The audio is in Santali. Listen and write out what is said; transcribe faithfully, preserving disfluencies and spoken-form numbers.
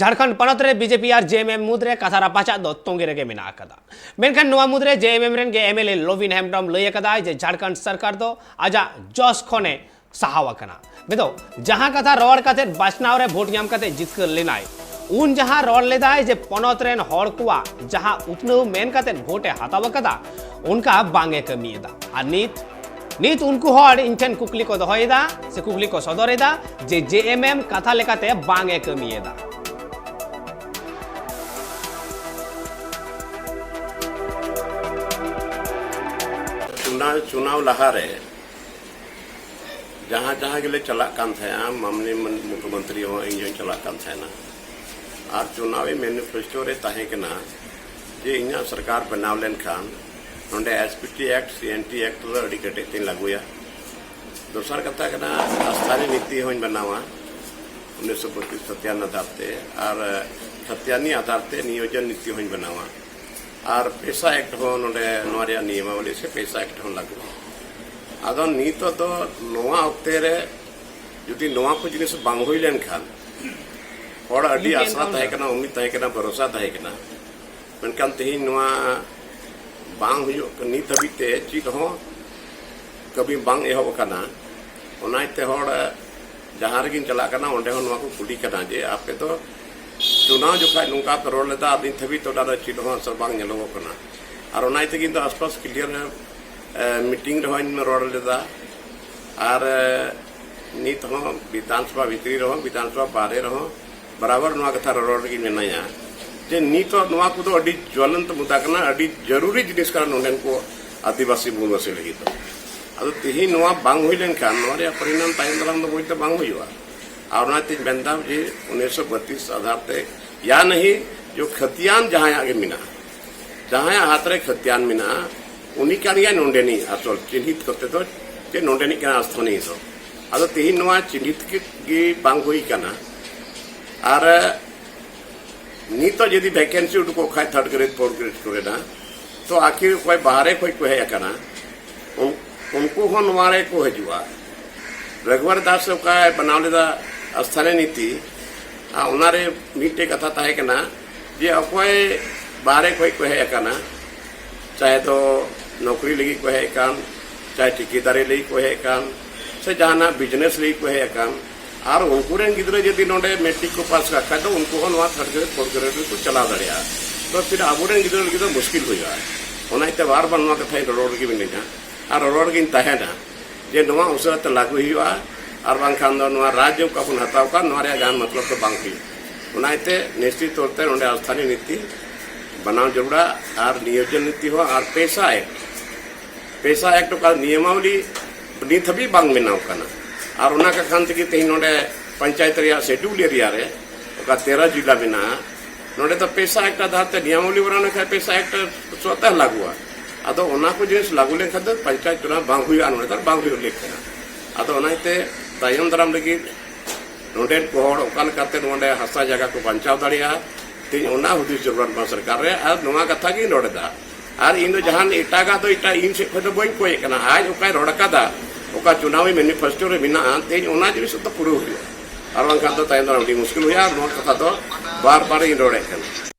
ᱡᱷᱟᱲᱠᱷᱚᱸᱰ ᱯᱚᱱᱚᱛ ᱨᱮ ᱵᱤᱡᱮᱯᱤ ᱟᱨ ᱡᱮᱮᱢᱮᱢ ᱢᱩᱫᱽᱨᱮ ᱠᱟᱛᱷᱟ ᱨᱟᱯᱟᱪᱟᱜ ᱫᱚ ᱛᱚᱸᱜᱮ ᱨᱮᱜᱮ ᱢᱮᱱᱟᱜ ᱟᱠᱟᱫᱟ᱾ ᱢᱮᱱᱠᱷᱟᱱ ᱱᱚᱣᱟ ᱢᱩᱫᱽᱨᱮ ᱡᱮᱮᱢᱮᱢ ᱨᱮᱱ ᱜᱮ ᱮᱢᱮᱞᱮ ᱞᱚᱵᱤᱱ ᱦᱮᱢᱵᱽᱨᱚᱢ ᱞᱟᱹᱭ ᱟᱠᱟᱫᱟᱭ ᱡᱮ ᱡᱷᱟᱲᱠᱷᱚᱸᱰ ᱥᱚᱨᱠᱟᱨ ᱫᱚ ᱟᱡᱟᱜ ᱡᱚᱥ ᱠᱷᱚᱱᱮ ᱥᱟᱦᱟᱣ ᱟᱠᱟᱱᱟ᱾ ᱢᱮᱫᱚ ᱡᱟᱦᱟᱸ ᱠᱟᱛᱷᱟ ᱨᱚᱲ ᱠᱟᱛᱮ ᱵᱟᱪᱷᱱᱟᱣ ᱨᱮ ᱵᱷᱳᱴ ᱧᱟᱢ ᱠᱟᱛᱮ ᱡᱤᱛᱠᱟᱹᱨ ᱞᱮᱱᱟᱭ, ᱩᱱ ᱡᱟᱦᱟᱸ ᱨᱚᱲ ᱞᱮᱫᱟᱭ ᱡᱮ ᱯᱚᱱᱚᱛ ᱨᱮᱱ ᱦᱚᱲ ᱠᱚᱣᱟᱜ ᱡᱟᱦᱟᱸ ᱩᱛᱱᱟᱹᱣ ᱢᱮᱱ ᱠᱟᱛᱮ ᱵᱷᱳᱴ ᱮ ᱦᱟᱛᱟᱣ ᱟᱠᱟᱫᱟ, ᱚᱱᱠᱟ ᱵᱟᱝ ᱮ ᱠᱟᱹᱢᱤᱭᱮᱫᱟ᱾ ᱟᱨ ᱱᱤᱛ ᱱᱤᱛ ᱩᱱᱠᱩ ᱦᱚᱲ ᱤᱧ ᱴᱷᱮᱱ ᱠᱩᱠᱞᱤ ᱠᱚ ᱫᱚᱦᱚᱭᱮᱫᱟ ᱥᱮ ᱠᱩᱠᱞᱤ ᱠᱚ ᱥᱚᱫᱚᱨᱮᱫᱟ ᱡᱮ ᱡᱮᱮᱢᱮᱢ ᱠᱟᱛᱷᱟ ᱞᱮᱠᱟᱛᱮ ᱵᱟᱝ ᱮ ᱠᱟᱹᱢᱤᱭᱮᱫᱟ᱾ ᱪᱩᱱᱟᱣ, ᱪᱩᱱᱟᱣ ᱞᱟᱦᱟᱨᱮ ᱡᱟᱦᱟᱸ, ᱡᱟᱦᱟᱸ ᱜᱮᱞᱮ ᱪᱟᱞᱟᱜ ᱠᱟᱱ ᱛᱟᱦᱮᱸᱜᱼᱟ, ᱢᱟᱱᱱᱤᱭᱚ ᱢᱩᱠᱷᱭᱚᱢᱚᱱᱛᱨᱤ ᱦᱚᱸ ᱤᱧ ᱦᱚᱸᱧ ᱪᱟᱞᱟᱜ ᱠᱟᱱ ᱛᱟᱦᱮᱱᱟ᱾ ᱟᱨ ᱪᱩᱱᱟᱣᱤ ᱢᱮᱱᱤᱯᱷᱮᱥᱴᱳ ᱨᱮ ᱛᱟᱦᱮᱸ ᱠᱟᱱᱟ ᱡᱮ ᱤᱧᱟᱹᱜ ᱥᱚᱨᱠᱟᱨ ᱵᱮᱱᱟᱣ ᱞᱮᱱᱠᱷᱟᱱ ᱱᱚᱰᱮ ᱮᱥ ᱯᱤ ᱴᱤ ᱮᱠᱴ, ᱥᱤ ᱮᱱ ᱴᱤ ᱮᱠᱴ ᱫᱚ ᱟᱹᱰᱤ ᱠᱮᱴᱮᱡ ᱛᱤᱧ ᱞᱟᱹᱜᱩᱭᱟ᱾ ᱫᱚᱥᱟᱨ ᱠᱟᱛᱷᱟ ᱠᱟᱱᱟ, ᱥᱛᱷᱟᱱᱤ ᱱᱤᱛᱤ ᱦᱚᱸᱧ ᱵᱮᱱᱟᱣᱟ ᱩᱱᱤᱥᱥᱚ ᱵᱚᱛᱤᱥ ᱠᱷᱟᱛᱤᱭᱟᱱ ᱟᱫᱷᱟᱨ ᱛᱮ, ᱟᱨ ᱠᱷᱟᱛᱤᱭᱟᱱᱤ ᱟᱫᱷᱟᱨ ᱛᱮ ᱱᱤᱭᱳᱡᱚᱱ ᱱᱤᱛᱤ ᱦᱚᱸᱧ ᱵᱮᱱᱟᱣᱟ᱾ ᱟᱨ ᱯᱮᱥᱟ ᱮᱠᱴ ᱦᱚᱸ ᱱᱚᱰᱮ ᱱᱚᱣᱟ ᱨᱮᱭᱟᱜ ᱱᱤᱭᱚᱢᱟᱵᱚᱞᱤ ᱥᱮ ᱯᱮᱥᱟ ᱮᱠᱴ ᱦᱚᱸ ᱞᱟᱹᱜᱩᱜᱼᱟ᱾ ᱟᱫᱚ ᱱᱤᱛᱚᱜ ᱫᱚ ᱱᱚᱣᱟ ᱚᱠᱛᱮ ᱨᱮ ᱡᱩᱫᱤ ᱱᱚᱣᱟ ᱠᱚ ᱡᱤᱱᱤᱥ ᱵᱟᱝ ᱦᱩᱭ ᱞᱮᱱᱠᱷᱟᱱ, ᱦᱚᱲ ᱟᱹᱰᱤ ᱟᱥᱨᱟ ᱛᱟᱦᱮᱸ ᱠᱟᱱᱟ, ᱩᱢᱤᱫ ᱛᱟᱦᱮᱸ ᱠᱟᱱᱟ, ᱵᱷᱚᱨᱚᱥᱟ ᱛᱟᱦᱮᱸ ᱠᱟᱱᱟ, ᱢᱮᱱᱠᱷᱟᱱ ᱛᱮᱦᱮᱧ ᱱᱚᱣᱟ ᱵᱟᱝ ᱦᱩᱭᱩᱜ, ᱱᱤᱛ ᱦᱟᱹᱵᱤᱡ ᱛᱮ ᱪᱮᱫ ᱦᱚᱸ ᱠᱟᱹᱢᱤ ᱵᱟᱝ ᱮᱦᱚᱵ ᱟᱠᱟᱱᱟ᱾ ᱚᱱᱟ ᱤᱭᱟᱹᱛᱮ ᱦᱚᱲ ᱡᱟᱦᱟᱸ ᱨᱮᱜᱤᱧ ᱪᱟᱞᱟᱜ ᱠᱟᱱᱟ, ᱚᱸᱰᱮ ᱦᱚᱸ ᱱᱚᱣᱟ ᱠᱚ ᱠᱩᱞᱤ ᱠᱟᱱᱟ ᱡᱮ ᱟᱯᱮ ᱫᱚ ᱪᱩᱱᱟᱣ ᱡᱚᱠᱷᱟᱡ ᱱᱚᱝᱠᱟ ᱯᱮ ᱨᱚᱲ ᱞᱮᱫᱟ, ᱟᱨ ᱱᱤᱛ ᱦᱟᱹᱵᱤᱡ ᱛᱮ ᱚᱱᱟ ᱨᱮ ᱪᱮᱫ ᱦᱚᱸ ᱟᱥᱚᱨ ᱵᱟᱝ ᱧᱮᱞᱚᱜᱚᱜ ᱠᱟᱱᱟ᱾ ᱟᱨ ᱚᱱᱟ ᱤᱭᱟᱹᱛᱮ ᱤᱧ ᱫᱚ ᱟᱥᱯᱟᱥ ᱠᱞᱤᱭᱟᱨ, ᱮ, ᱢᱤᱴᱤᱝ ᱨᱮᱦᱚᱸᱧ ᱨᱚᱲ ᱞᱮᱫᱟ, ᱟᱨ, ᱮ, ᱱᱤᱛ ᱦᱚᱸ ᱵᱤᱫᱷᱟᱱ ᱥᱚᱵᱷᱟ ᱵᱷᱤᱛᱨᱤ ᱨᱮᱦᱚᱸ, ᱵᱤᱫᱷᱟᱱ ᱥᱚᱵᱷᱟ ᱵᱟᱦᱨᱮ ᱨᱮᱦᱚᱸ ᱵᱟᱨᱟᱵᱟᱨ ᱱᱚᱣᱟ ᱠᱟᱛᱷᱟ ᱨᱚᱲ ᱨᱮᱜᱮ ᱢᱮᱱᱟᱭᱟ ᱡᱮ ᱱᱤᱛᱚᱜ ᱱᱚᱣᱟ ᱠᱚᱫᱚ ᱟᱹᱰᱤ ᱡᱩᱣᱟᱞᱚᱱᱛ ᱢᱩᱫᱫᱟ ᱠᱟᱱᱟ, ᱟᱹᱰᱤ ᱡᱟᱹᱨᱩᱨᱤ ᱡᱤᱱᱤᱥ ᱠᱟᱱᱟ ᱱᱚᱰᱮᱱ ᱠᱚ ᱟᱹᱫᱤᱵᱟᱹᱥᱤ ᱢᱩᱞᱵᱟᱹᱥᱤ ᱞᱟᱹᱜᱤᱫ ᱫᱚ᱾ ᱟᱫᱚ ᱛᱮᱦᱮᱧ ᱱᱚᱣᱟ ᱵᱟᱝ ᱦᱩᱭ ᱞᱮᱱᱠᱷᱟᱱ ᱱᱚᱣᱟ ᱨᱮᱭᱟᱜ ᱯᱚᱨᱤᱱᱟᱢ ᱛᱟᱭᱚᱢ ᱫᱟᱨᱟᱢ ᱫᱚ ᱢᱚᱡᱽ ᱛᱮ ᱵᱟᱝ ᱦᱩᱭᱩᱜᱼᱟ᱾ ᱟᱨ ᱚᱱᱟᱛᱤᱧ ᱢᱮᱱᱫᱟ ᱡᱮ ᱩᱱᱤᱥᱥᱚ ᱵᱟᱛᱤᱥ ᱟᱫᱷᱟᱨ ᱛᱮ ᱭᱟ ᱱᱟᱦᱤ ᱡᱚ ᱠᱷᱟᱹᱛᱤᱭᱟᱱ ᱡᱟᱦᱟᱸᱭᱟᱜ ᱜᱮ ᱢᱮᱱᱟᱜᱼᱟ, ᱡᱟᱦᱟᱸᱭᱟᱜ ᱦᱟᱛ ᱨᱮ ᱠᱷᱟᱹᱛᱤᱭᱟᱱ ᱢᱮᱱᱟᱜᱼᱟ, ᱩᱱᱤ ᱠᱟᱱ ᱜᱮᱭᱟᱭ ᱱᱚᱰᱮᱱᱤᱡ ᱟᱥᱚᱞ ᱪᱤᱱᱦᱤᱛ ᱠᱚᱛᱮ ᱫᱚ, ᱡᱮ ᱱᱚᱰᱮᱱᱤᱡ ᱠᱟᱱᱟ ᱥᱛᱷᱟᱱᱤᱭ ᱫᱚ᱾ ᱟᱫᱚ ᱛᱮᱦᱮᱧ ᱱᱚᱣᱟ ᱪᱤᱱᱦᱤᱛ ᱜᱮ ᱵᱟᱝ ᱦᱩᱭ ᱠᱟᱱᱟ᱾ ᱟᱨ ᱱᱤᱛᱚᱜ ᱡᱩᱫᱤ ᱵᱷᱮᱠᱮᱱᱥᱤ ᱩᱰᱩᱠᱚᱜ ᱠᱷᱟᱡ ᱛᱷᱟᱨᱰ ᱜᱨᱮᱰ, ᱯᱷᱳᱨᱛᱷ ᱜᱨᱮᱰ ᱠᱚᱨᱮᱱᱟᱜ, ᱛᱚ ᱟᱠᱤ ᱚᱠᱚᱭ ᱵᱟᱦᱨᱮ ᱠᱷᱚᱡ ᱠᱚ ᱦᱮᱡ ᱟᱠᱟᱱᱟ, ᱩᱱ-, ᱩᱱᱠᱩ ᱦᱚᱸ ᱱᱚᱣᱟ ᱨᱮ ᱠᱚ ᱦᱤᱡᱩᱜᱼᱟ᱾ ᱨᱟᱜᱷᱩᱣᱟᱨ ᱫᱟᱥ ᱚᱠᱟᱭ ᱵᱮᱱᱟᱣ ᱞᱮᱫᱟ ᱥᱛᱷᱟᱱᱤᱭ ᱱᱤᱛᱤ, ᱟᱨ ᱚᱱᱟᱨᱮ ᱢᱤᱫᱴᱮᱡ ᱠᱟᱛᱷᱟ ᱛᱟᱦᱮᱸ ᱠᱟᱱᱟ ᱡᱮ ᱚᱠᱚᱭ ᱵᱟᱦᱨᱮ ᱠᱷᱚᱡ ᱠᱚ ᱦᱮᱡ ᱟᱠᱟᱱᱟ, ᱪᱟᱦᱮ ᱫᱚ ᱱᱚᱠᱨᱤ ᱞᱟᱹᱜᱤᱫ ᱠᱚ ᱦᱮᱡ ᱟᱠᱟᱱ, ᱪᱟᱦᱮ ᱴᱷᱤᱠᱟᱹᱫᱟᱨᱤ ᱞᱟᱹᱜᱤᱫ ᱠᱚ ᱦᱮᱡ ᱟᱠᱟᱱ, ᱥᱮ ᱡᱟᱦᱟᱱᱟᱜ ᱵᱤᱡᱽᱱᱮᱥ ᱞᱟᱹᱜᱤᱫ ᱠᱚ ᱦᱮᱡ ᱟᱠᱟᱱ, ᱟᱨ ᱩᱱᱠᱩ ᱨᱮᱱ ᱜᱤᱫᱽᱨᱟᱹ ᱡᱩᱫᱤ ᱱᱚᱰᱮ ᱢᱮᱴᱨᱤᱠ ᱠᱚ ᱯᱟᱥ ᱠᱟᱜ ᱠᱷᱟᱡ ᱫᱚ ᱩᱱᱠᱩ ᱦᱚᱸ ᱱᱚᱣᱟ ᱛᱷᱟᱨᱰ ᱜᱨᱮᱰ ᱯᱷᱳᱨᱛᱷ ᱜᱨᱮᱰ ᱨᱮᱠᱚ ᱪᱟᱞᱟᱣ ᱫᱟᱲᱮᱭᱟᱜᱼᱟ᱾ ᱛᱚ ᱯᱷᱤᱨ ᱟᱵᱚᱨᱮᱱ ᱜᱤᱫᱽᱨᱟᱹ ᱞᱟᱹᱜᱤᱫ ᱫᱚ ᱢᱩᱥᱠᱤᱞ ᱦᱩᱭᱩᱜᱼᱟ᱾ ᱚᱱᱟ ᱤᱭᱟᱹᱛᱮ ᱵᱟᱨ ᱵᱟᱨ ᱱᱚᱣᱟ ᱠᱟᱛᱷᱟᱧ ᱨᱚᱲ ᱨᱮᱜᱮ ᱢᱤᱱᱟᱹᱧᱟ ᱟᱨ ᱨᱚᱲ ᱨᱮᱜᱮᱧ ᱛᱟᱦᱮᱱᱟ ᱡᱮ ᱱᱚᱣᱟ ᱩᱥᱟᱹᱨᱟ ᱛᱮ ᱞᱟᱹᱜᱩᱭ ᱦᱩᱭᱩᱜᱼᱟ, ᱟᱨ ᱵᱟᱝᱠᱷᱟᱱ ᱫᱚ ᱱᱚᱣᱟ ᱨᱟᱡᱽ ᱚᱠᱟ ᱵᱚᱱ ᱦᱟᱛᱟᱣ ᱠᱟᱱ ᱱᱚᱣᱟ ᱨᱮᱭᱟᱜ ᱡᱟᱦᱟᱱ ᱢᱚᱛᱞᱚᱵ ᱫᱚ ᱵᱟᱝ ᱦᱩᱭᱩᱜᱼᱟ᱾ ᱚᱱᱟ ᱤᱭᱟᱹᱛᱮ ᱱᱤᱥᱪᱤᱛ ᱛᱚᱨ ᱛᱮ ᱱᱚᱰᱮ ᱥᱛᱷᱟᱱᱤᱭ ᱱᱤᱛᱤ ᱵᱮᱱᱟᱣ ᱡᱟᱹᱨᱩᱲᱟ ᱟᱨ ᱱᱤᱭᱳᱡᱚᱱ ᱱᱤᱛᱤ ᱦᱚᱸ ᱟᱨ ᱯᱮᱥᱟ ᱮᱠᱴ ᱯᱮᱥᱟ ᱮᱠᱴ ᱚᱠᱟ ᱱᱤᱭᱚᱢᱟᱵᱚᱞᱤ ᱱᱤᱛ ᱦᱟᱹᱵᱤᱡ ᱵᱟᱝ ᱵᱮᱱᱟᱣ ᱠᱟᱱᱟ᱾ ᱟᱨ ᱚᱱᱟ ᱠᱟᱠᱷᱟᱱ ᱛᱮᱜᱮ ᱛᱮᱦᱮᱧ ᱱᱚᱰᱮ ᱯᱚᱧᱪᱟᱭᱮᱛ ᱨᱮᱭᱟᱜ ᱥᱮᱰᱩᱞ ᱮᱨᱤᱭᱟ ᱨᱮ ᱚᱠᱟ ᱛᱮᱨᱚ ᱡᱤᱞᱟ ᱢᱮᱱᱟᱜᱼᱟ, ᱱᱚᱰᱮ ᱫᱚ ᱯᱮᱥᱟ ᱮᱠᱴᱟ ᱫᱷᱟᱨ ᱛᱮ ᱱᱤᱭᱚᱢᱟᱵᱚᱞᱤ ᱵᱮᱱᱟᱣ ᱞᱮᱱᱠᱷᱟᱱ ᱯᱮᱥᱟ ᱮᱠᱴᱟ ᱥᱚᱛᱮ ᱞᱟᱹᱜᱩᱜᱼᱟ᱾ ᱟᱫᱚ ᱚᱱᱟ ᱠᱚ ᱡᱤᱱᱤᱥ ᱞᱟᱹᱜᱩ ᱞᱮᱱᱠᱷᱟᱱ ᱫᱚ ᱯᱚᱧᱪᱟᱭᱮᱛ ᱪᱩᱱᱟᱣ ᱵᱟᱝ ᱦᱩᱭᱩᱜᱼᱟ, ᱱᱚᱰᱮ ᱫᱚ ᱵᱟᱝ ᱦᱩᱭᱩᱜ ᱞᱮᱠ ᱠᱟᱱᱟ᱾ ᱟᱫᱚ ᱚᱱᱟ ᱤᱭᱟᱹᱛᱮ ᱛᱟᱭᱚᱢ ᱫᱟᱨᱟᱢ ᱞᱟᱹᱜᱤᱫ ᱱᱚᱰᱮᱱ ᱠᱚ ᱦᱚᱲ ᱚᱠᱟ ᱞᱮᱠᱟᱛᱮ ᱱᱚᱰᱮ ᱦᱟᱥᱟ ᱡᱟᱭᱜᱟ ᱠᱚ ᱵᱟᱧᱪᱟᱣ ᱫᱟᱲᱮᱭᱟᱜᱼᱟ, ᱛᱮᱦᱮᱧ ᱚᱱᱟ ᱦᱩᱫᱤᱥ ᱡᱟᱹᱨᱩᱲᱟ ᱱᱚᱣᱟ ᱥᱚᱨᱠᱟᱨ ᱨᱮ᱾ ᱟᱨ ᱱᱚᱣᱟ ᱠᱟᱛᱷᱟ ᱜᱤᱧ ᱨᱚᱲ ᱮᱫᱟ᱾ ᱟᱨ ᱤᱧ ᱫᱚ ᱡᱟᱦᱟᱱ ᱮᱴᱟᱜᱟᱜ ᱫᱚ ᱮᱴᱟᱜ ᱤᱧ ᱥᱮᱫ ᱠᱷᱚᱱ ᱫᱚ ᱵᱟᱹᱧ ᱠᱚᱭᱮᱫ ᱠᱟᱱᱟ᱾ ᱟᱡ ᱚᱠᱟᱭ ᱨᱚᱲ ᱟᱠᱟᱫᱟ, ᱚᱠᱟ ᱪᱩᱱᱟᱣᱤ ᱢᱮᱱᱤᱯᱷᱮᱥᱴᱳ ᱨᱮ ᱢᱮᱱᱟᱜᱼᱟ, ᱛᱮᱦᱮᱧ ᱚᱱᱟ ᱡᱤᱱᱤᱥ ᱫᱚ ᱯᱩᱨᱟᱹᱣ ᱦᱩᱭᱩᱜᱼᱟ᱾ ᱟᱨ ᱵᱟᱝᱠᱷᱟᱱ ᱫᱚ ᱛᱟᱭᱚᱢ ᱫᱟᱨᱟᱢ ᱟᱹᱰᱤ ᱢᱩᱥᱠᱤᱞ ᱦᱩᱭᱩᱜᱼᱟ᱾ ᱟᱨ ᱱᱚᱣᱟ ᱠᱟᱛᱷᱟ ᱫᱚ ᱵᱟᱨ ᱵᱟᱨ ᱤᱧ ᱨᱚᱲᱮᱫ ᱠᱟᱱᱟ᱾